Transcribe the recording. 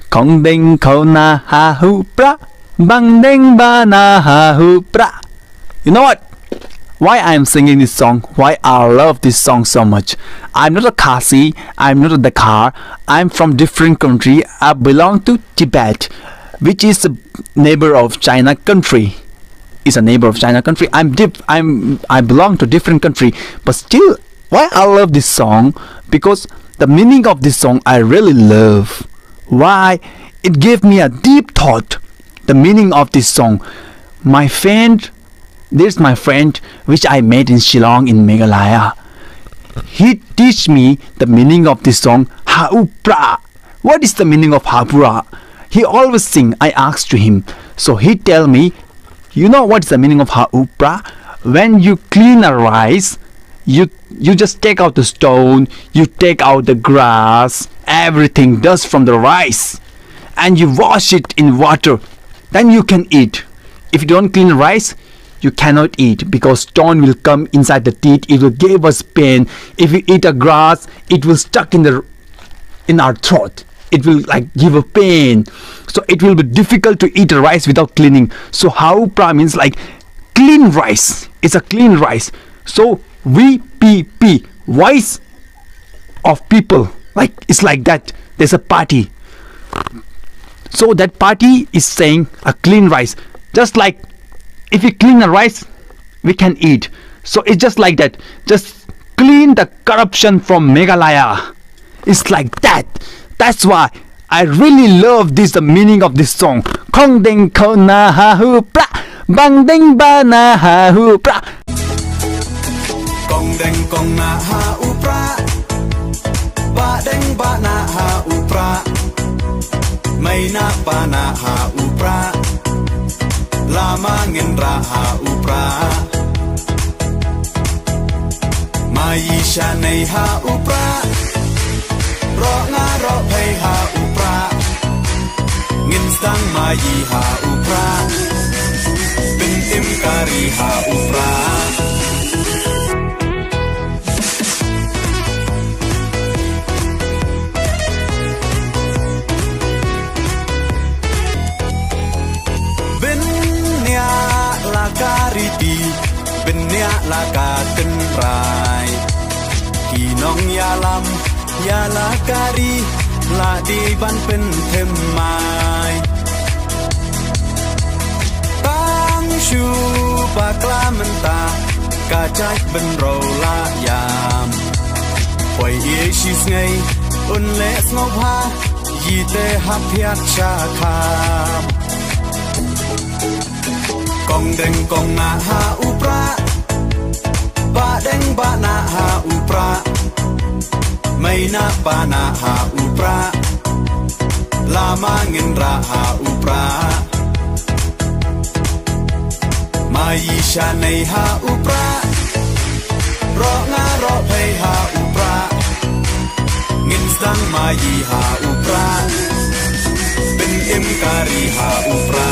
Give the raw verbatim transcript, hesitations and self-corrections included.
Kong deng kona ha u pra, bang deng bana ha u pra. You know what? Why I'm singing this song? Why I love this song so much? I'm not a Khasi, I'm not a Dkhar, I'm from different country. I belong to Tibet, which is a neighbor of China country. Is a neighbor of China country. I'm diff- I'm I belong to different country, but still, why I love this song? Because the meaning of this song I really love. Why? It gave me a deep thought. The meaning of this song. My friend, there's my friend which I met in Shillong in Meghalaya. He teach me the meaning of this song, ha u pra. What is the meaning of ha u pra? He always sing. I asked to him. So he tell me, you know what's the meaning of ha u pra? When you clean a rice, you you just take out the stone, you take out the grass, everything dust from the rice, and you wash it in water. Then you can eat. If you don't clean rice, you cannot eat because stone will come inside the teeth. It will give us pain. If you eat a grass, it will stuck in the in our throat. It will, like, give a pain. So it will be difficult to eat a rice without cleaning. So ha u pra means, like, clean rice. It's a clean rice. So we P P, voice of people. Like, it's like that. There's a party. So that party is saying a clean rice. Just like if we clean a rice, we can eat. So it's just like that. Just clean the corruption from Meghalaya. It's like that. That's why I really love this, the meaning of this song. Kong deng kona ha u pra, bang deng bana ha u pra. Kong deng kona ha u pra, ba deng bana ha u pra, mai na pana ha u pra, lama ngin ra ha u pra. Mai sha nei ha u pra, ro nga ro phei ha u pra. Ngin sdang mai ha u pra, bin im kari ha u pra. Bin nia la kari ti, bin nia la ka tynrai. Ki nongïalam ïa la kari la dei ban pynthymmai. Tang shu bakla mynta ka jait bynriew la ïam. Poi ïa shi sngi un leh sngewbha ïa te hap ïa sha kham. Kong deng kong na ha u pra, ba deng ba na ha u pra, mai na ba na ha u pra, lama ngin ra ha u pra. Mai sha nei ha u pra, ro nga ro phei ha u pra. Ngin sdang mai ha u pra, bin im kari ha u pra.